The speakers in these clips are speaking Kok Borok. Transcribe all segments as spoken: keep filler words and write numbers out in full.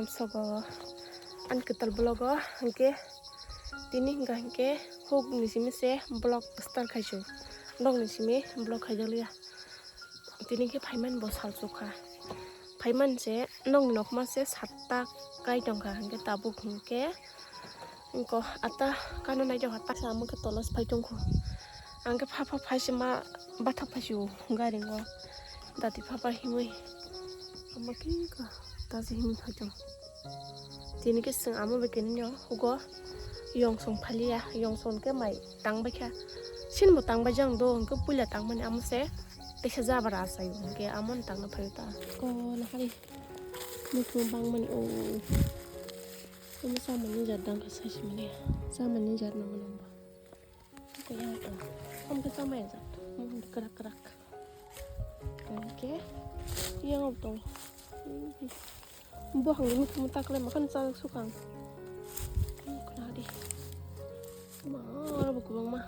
Sogo an kwtal vlog o hwnkhe tini hwnkha hwnkhe huk ni simi se vlog start khaisio, nok ni simi vlog khaijakliya. Tini khe phaimani bo sal chukha, phaimani se nokni nokma se satta kai tongkha, hwnkhe tabuk hwnkhe wngko ata kano naijak ata se amo khe tola se phai tongkho. Ang khe pha pha phai se ma bathak phai se o gari o dati pha pha himwi amo khe wngkha ta se himwi phai tong. Tini khe chwng amo bai khe nini hugo yongsong phaliya, yongsong khe mai tang bai kha. Sinbo tang bai jang do, hwnkhe puila tang mani amo se teisa jabra achaio, hwnkhe amo no tangna phaio ta. Ko na hari muikhung bang mani o. Omo chamani jar dang kha sai se mani. Chamani jar nango nang ba. Ko yang tong. Omo khe chamaya jar. Omo krak krak. Hwnkhe yang tong. Bo hangni muthung taklai makan chajak sukang. Khna di. Ma, oro bo kwbangma.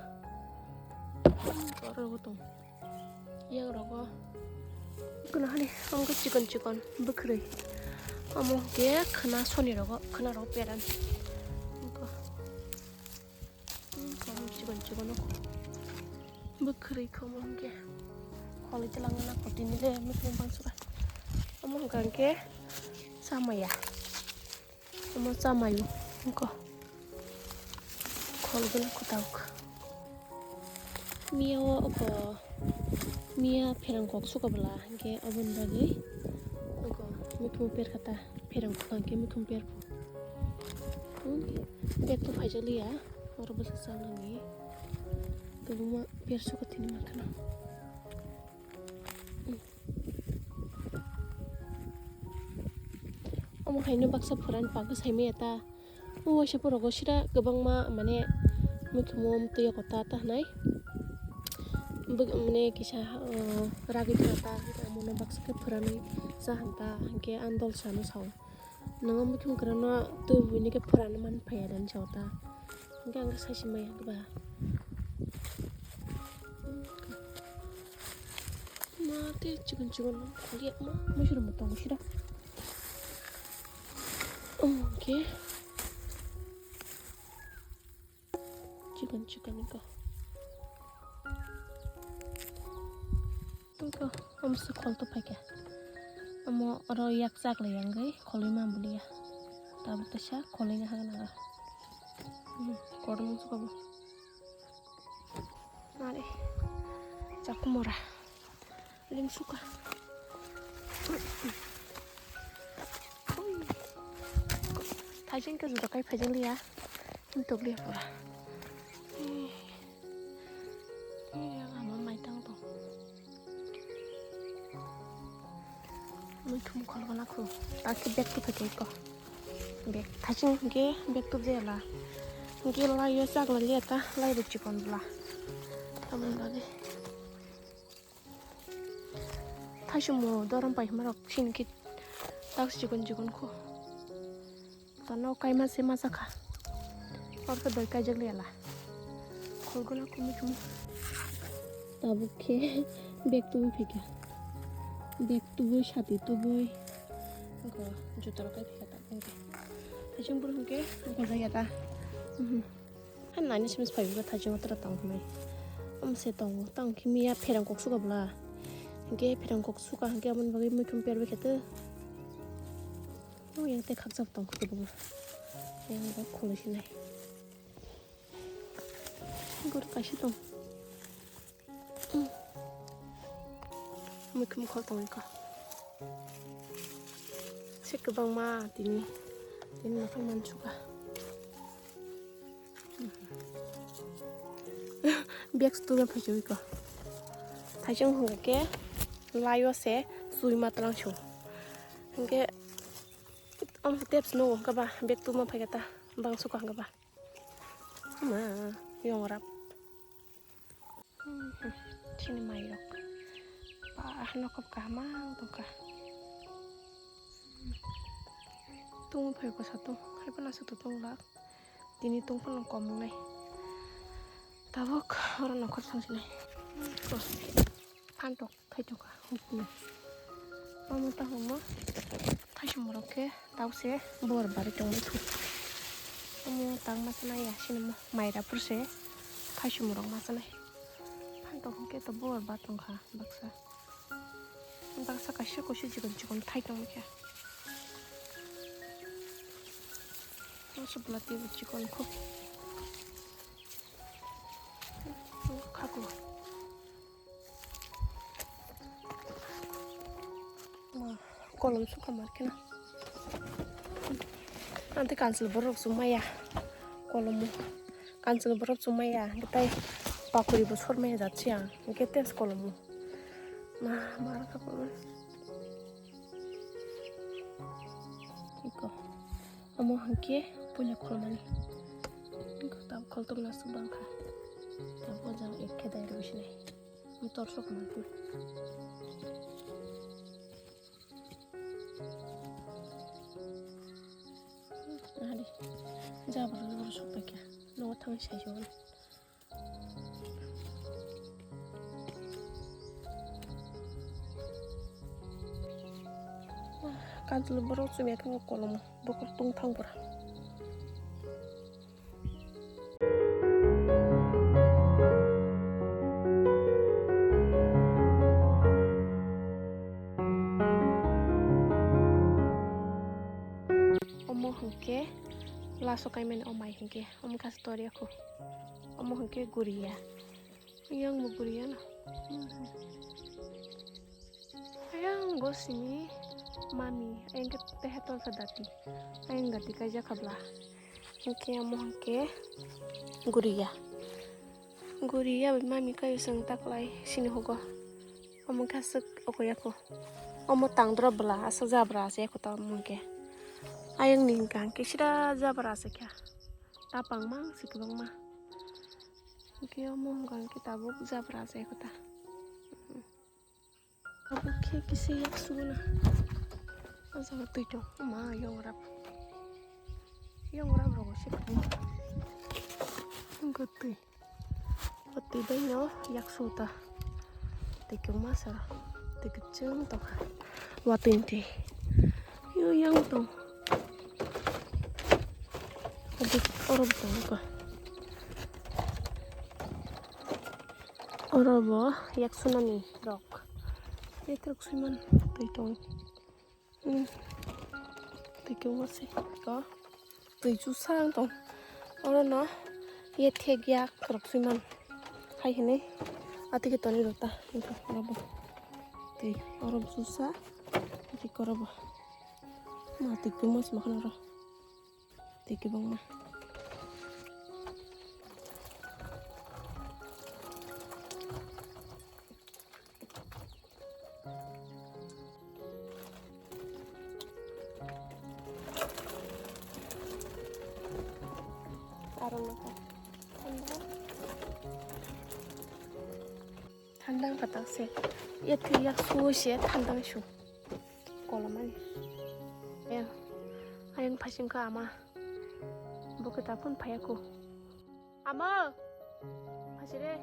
Oro bo tong. Yang rogo. Khna hani, omo khe chikon chikon bwkhwrwi. Omo khe khna soni rogo, khna rogo peran. Omo khe. Hmm, kamu chikon chikon no. Bwkhwrwi khomo hwnkhe. Kholi chalangna kotini le muthung bangsuka. Omo hwnkha hwnkhe chamaya. Omo chamayo hwnkho. Khol gwnang kwtal kha. Miya o oko miya pherang kok suka bwla hwnkhe aboni bagwi oko muthung per kha ta. Pherang kwkhwrang khe muikhum per phu. Hmm, bag to phaijakliya, oro bwswk chanani. Kwbangma per suka tini mankha na. Hmm. Omo haino baksa phuran pagwi saimaya ta. O waisa porogo sira kwbangma mane muikhum twi oko ta ta hwnai. Bwk-, mane kisa, uh, ragwi thang ta, omono baksa khe phuranwi cha han ta, hwnkhe ang dol sano sao. Nang muikhum kwrwngno twi buini khe phuranwi man phaiya dan sao ta. Hwnkhe ang khe saisi maya khe ba. Ma tei chikon chikon kholiya ma muisuru mo tongo sira. Omo hwnkhe. Chikon chikon wngkha. Wngkha, omo se khol to phaikha. Omo oro yak chak lai wngwi kholwi ma buliya. Tabuk teisa kholwi na hagan aro. Hmm, kotor wngkha bo. Mari. Chakhumora. Ling suka. Thaijing ke juda kai phaijing liya. Hintok liya pura. Eh. Eh, lama mai tang tong. Muikhum khol gana khu. Taki bag tu phaikha ko. Bag thaijing ke bag tu jela. Ke la yo sak la liya ta lai ru chikon bla. Tamon dagi. Thaisumo dorom pai hima rok sini khe tak chikon chikon kho. Tano kaima se ma sakha. Ortho doi kaijak liya la. Khol guna kumi kumi. Tabuk khe bag tubui phaikha. Bag tubui sati tubui. Go juta rok kai phaikha tabuk khe. Thaising buru hwnkhe gojak ya ta. Mhm. Han nani simi se phai bo thaijing tara tong hwnwi. Omo se tongo, tang khe miya pherang kok suka bwla. Hwnkhe pherang kok suka hwnkhe aboni bagwi muikhum perwi khe tw. O yang tei khakchap tong khe bo. Yang bo kholo sinai. Gor kaisa tong. Muikhum khol tongwi kha. Se kwbangma tini, tini nokhang mansuka. Bag stuna phaichwi kha. Thaising hwnkhe laio se sui ma twlang su. Hwnkhe omo se tep sino hwnkhe ba bag tuma phaikha ta bang suka hwnkhe ba. Ma yong rap. Chini mai rok. Ba nokhop kaham ang tongkha. Tung phai ko satung. Hai pala satung tong lak. Tini tung pala kom nai. Tabok oro nokhop sang sinai. Ko. Phantok khai tongkha. Omo ta homo. Thaisum rok khe tau se bor bari tongwi thu. Omo tang ma sanai ya sini ma maira pur se thaisum rok ma sanai. Phan tong khe to bor ba tong kha baksa. Baksa kaisa kusu chikon chikon thai tong kha. Omo se bwla twi bo chikon khub. Khaku. Ma, kolom sukha mar kheno. Ante kanchwlwi borok chumaya. Kolomo. Kanchwlwi borok chumaya. Hwnkhe tai pakuri bo sormaya jat siya. Hwnkhe tei kolomo. Ma, ma rwkha kolomo. Iko. Omo hwnkhe puila kholmani. Iko tab kholtokna swk bangkha. Abo jang ek khe dai rw sinai. Motor sok mantu. Ari, jabra jabra sok paikha. Nogo thang sai jogani. Kanchwlwi borok chumya khe kolomo bokhok tungthang pura. Omo hwnkhe laso kaimani o mai hwnkhe omo kha se tor ya kho. Omo hwnkhe guriya. Yang bo guriya no. Ayang bo simi mami, ayang khe tehe tor kha dati. Ayang dati kaijak kha bla. Hwnkhe omo hwnkhe guriya. Guriya bai mami kaio chwng taklai sini hugo. Omo khe aswk oko yako. Omo tangdrop bwla aswk jabra aswk yako ta omo hwnkhe. Ayang ni hwnkha hwnkhe sida jabra aswk kha. Tapang mang si kwbangma. Hwnkhe omo hwnkha hwnkhe tabuk jabra aswk yako ta. Abo khe kisa yak suguna. O jaga twi tong. Ma yong rap. Yong rap rogo se kwbangma. Hwnkhe twi. O twi bai no yak su ta. Twi kwbangma sara. Twi kwchwng tongkha. Watwi ni twi. Yo yang tong. Abo oro tong ka. Oro bo yak sunani rok. Etrok suiman twi tong. Hmm. Twi kwbangma se ko. Twi chu sang tong. Oro no ye thek yak rok suiman. Hai hini. Ati ke toni rota. Oro bo. Twi oro bo susa. Ati koro bo. Ma twi kwbangma se ma khana oro. Tei kwbangma. Aro nokha. Thandang kha tak se. Ye thwi yak su se thandang su. Kolomani. Ayang, ayang phasing kha ama. Bo khe ta phone phaiya kho. Ama! Phasi re.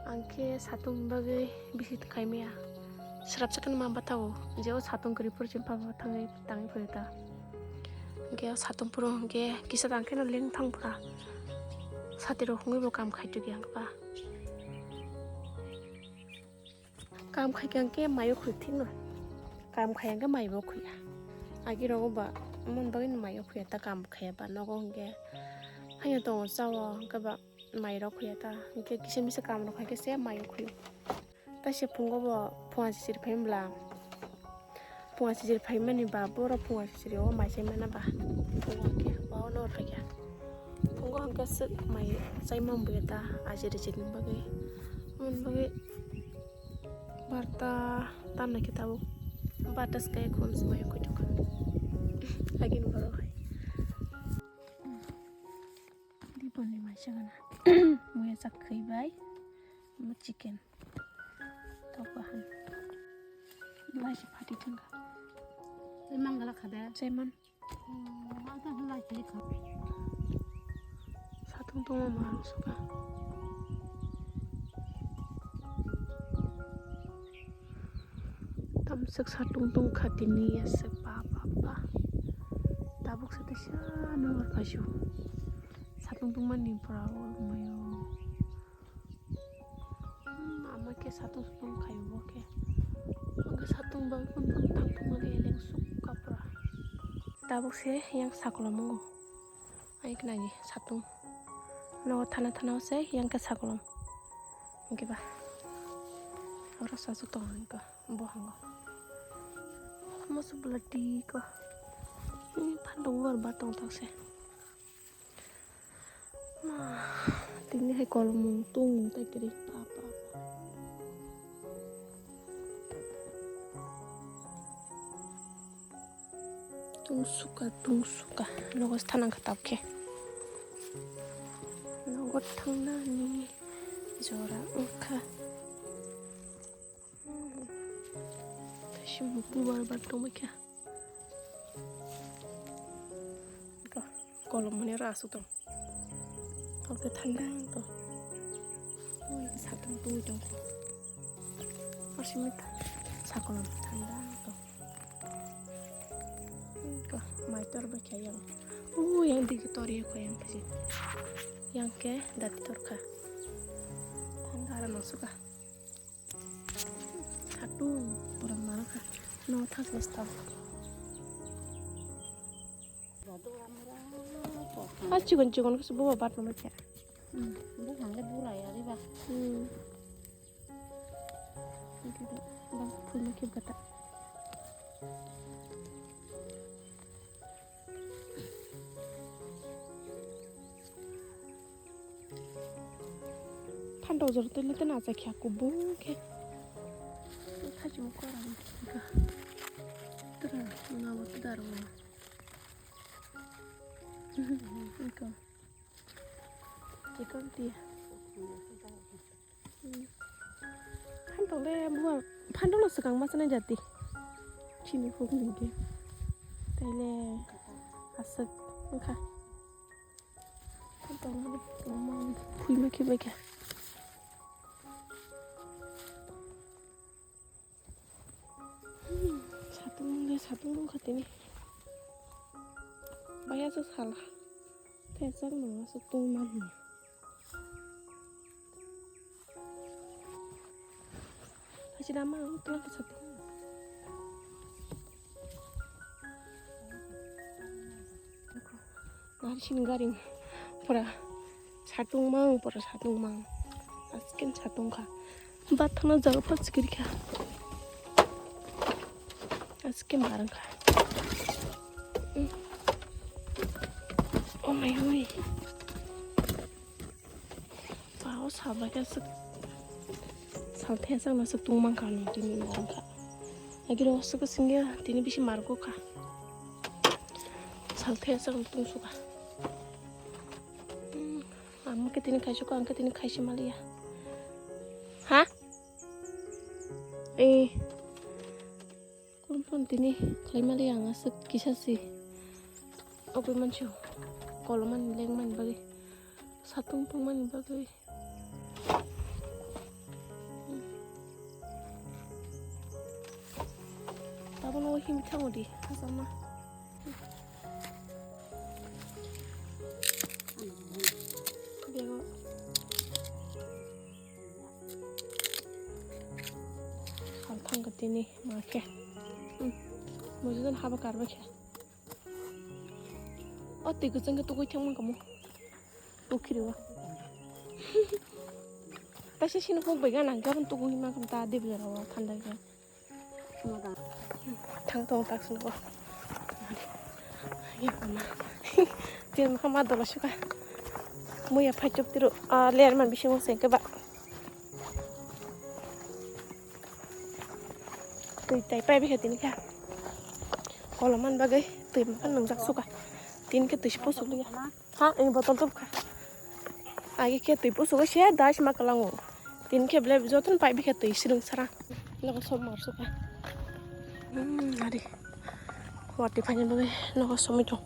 Ang khe satung bagwi bisi khai maya. Srapsa khe ma batao, je o satung kwrwi phuru chini pha bo thangwi tangwi phaio ta. Hwnkhe o satung phuru hwnkhe kisa tang kheno leng thang pha. Sati rok hwnwi bo kam khai tugya hwnkhe ba. Kam khai khe hwnkhe maio khwi thikno. Kam khai hwnkhe mai bo khwiya. Agi rogo ba mon bagwi no maio khwiya ta kam khaiya ba nogo hwnkhe. Hanya tongo chao hwnkhe ba. Mai rok khwya ta, hwnkhe kisa misa kam rok hai khe se mai rok khwya. Ta se phungo bo phunga chichiri phai bwla. Phunga chichiri phai mani ba, boro phunga chichiri o mai chai mana ba. Phungo hwnkhe ba o nor phai kha. Phungo hwnkhe swk mai chai man buya ta, ajiri jini bagwi. Mani bagwi barta tam nai khe tabuk. Barta swkang khum swmai khoi tongkha. Agini borok hai. Diboni mai chagana. Muya chak khwi bai. Mo chicken. Tok bahan. Belai se phati thangkha. Tei mangala khade. Chaiman. Hmm, ang ta belai se kha. Satung tongma ma ang suka. Swk satung tungkha tini aswk pa pa pa. Tabuk se teisa nang rwkha sio. Satung tungmani pura o mayo. Hmm, ama khe satung satung khai bo khe. Ang khe satung bai phun phun thang thang mani eleng suk kapra. Tabuk se yang sakolom wngo. Ai khnagi satung. No thana thana se yang khe sakolom. Hingke ba. Oro sa su tong hingka. Bo hango. Mo su bwla di ko. Ni phan dong war ba tong tang se. Ma, tini hai kolomung tung tai kiri pa pa. Tung suka, tung suka. Nogo thanang kha tabkhe. Nogo thangnani jora wngkha. Kaisa muku bar bar tongbaikha. Eko, kolom hwnwi oro aswk tong. Oke, thanda to. Oi, satung tungwi tong. Orsimi sakolom thanda to. Eko, mai tor baikha yang. Ui, yang digi tor ye ko yang kaji. Yang ke dati torkha. Thanda aro no suka. Satung, pura mana kha. No thak ni stop. Ah, chikon chikon khe buwa bat no khe. Hmm, buphang le bura ya riba. Hmm. Bang phul no khe bata. Phantok jora twi lwtwna achai khe kubun khe. Thajimo kwrwng. Tura nabo twdar o. Iko. Chikon ti. Phantok le buwa phantok no swkang ma chanai jati. Chini huk ni ke. Taile aswk wngkha. Phantok no le phui ma khe bai kha. Satung le satung wngkha tini. Baya se sala. Thesakno aswk tongmani. Hachirama ang tongkha satung. Nari sini garing pura satung mang, pura satung mang. Asken satung kha. Bathana jaga pha chikirkha. Aske marang kha. Mm. Oh my oi. Pao saba khe aswk. Salthai aswk no aswk tungmang kha no tini marang kha. Agiro aswk singya tini bisi margo kha. Salthai aswk no tungsu kha. Mm. Amo khe tini khaisukha, ang khe tini khaisi maliya. Ha? Eh. Kon kon tini khlai maliya ang aswk kisa si. Obwi mansi kolomani lengmani bagwi. Satung tongmani bagwi. Tabukno himwi thango di, hachal ma. Bego. Hal thangkha tini ma khe. Hmm. Mujudon haba karba khe. O twi kwchwng khe tugui thangma kamo. Pukhiri o. Kaisa sini huk bai gana, gabon tugui ma kamo ta dibla ro thanda khe. Thang tong tak sini ko. Ya ama. Tin ma ma dola suka. Muya phai chop tiro. A ler man bisingo se ke ba. Twi tai pai bikha tini kha. Kolom man bagwi twi ma nwngjak suka. Tini khe twi si pusu liya. Ha, ini botol tup kha. Agi khe twi pusu se dais ma kalango. Tini khe ble joton pai bikha twi sirung sara. Nogo som mar suka. Hmm, ari. Wati phani bagwi nogo somoi tong.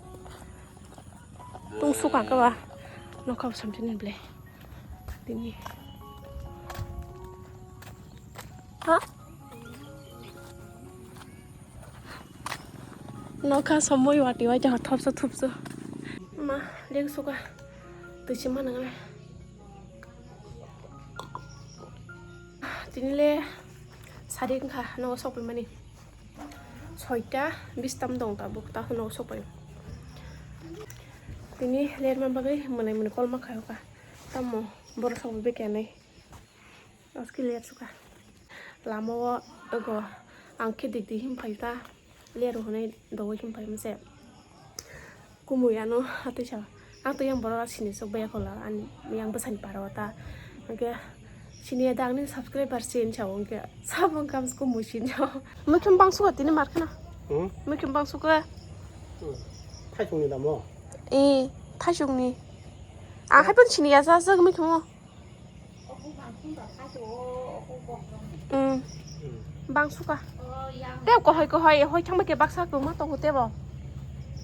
Tung suka ka ba. Nokha samjini ble. Tini. Ha? Nokha somoi wati wai jaha thopsa thupsa. Ma, leng suka. Twi se manang le. Tini le sari wngkha nogo sokphaimani. Soita bis tam dong tabuk, ta nogo sokphai. Tini lerma bagwi mwnai mwnai kolma khayoka. Tamo borok sokphai bikyanai. Aski ler suka. Lama o ogo ang khe dik dik him phai ta. Ler hwnwi dogo him phai mase. Kumui ano atwi sa. Ang to yang borok sini sok baya kola. Ani yang bwsani para o ta. Hwnkhe sini ya dang ni subscriber sin sa hwnkhe. Sabo wngkha kumui sin sa. Mui khe bang suka tini mar khna. Hmm? Mui khe bang suka. Hmm. Thaisung ni damo? Eh, thaisung ni. Ang hai pun sini ya sa sa mui khe mo. Mm. Bang suka. Tei kohoi kohoi hoi thangba ke baksa kwma tongo tebo.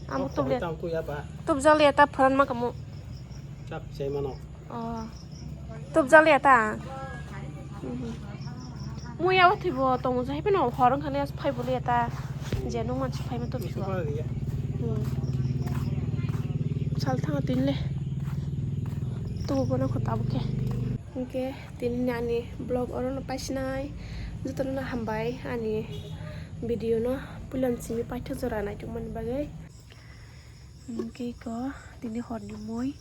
Amo tuble. Tubjali eta phoran ma kamo. Chap chai mano. Oh. Tubjali eta. Mhm. Muya wathibo tongo jai peno horong khani phai bole eta. Je nung mansi phai ma tubjo. Hmm. Sal thanga tinle. Tubu bono kho tabuk khe. Hwnkhe tini ani vlog orono paisinai. Jotono hambai ani video no puilon simi paithak jora naitokmani bagwi. Hwnkhe iko tini horni mui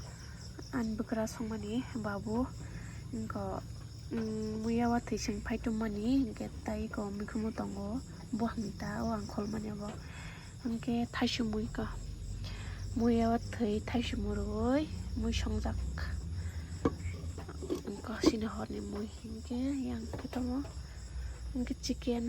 ani bwkra songmani babu. Iko, mm, muya watwi seng phai tongmani hwnkhe tai iko mikhumu tongo. Buhangni ta o ang kholmani abo. Hwnkhe thaisumui ka. Muiya o thwi thaisumui rwui mui songjak. Hwnkhe sini horni mui hwnkhe yang khe tamo. Hwnkhe chicken.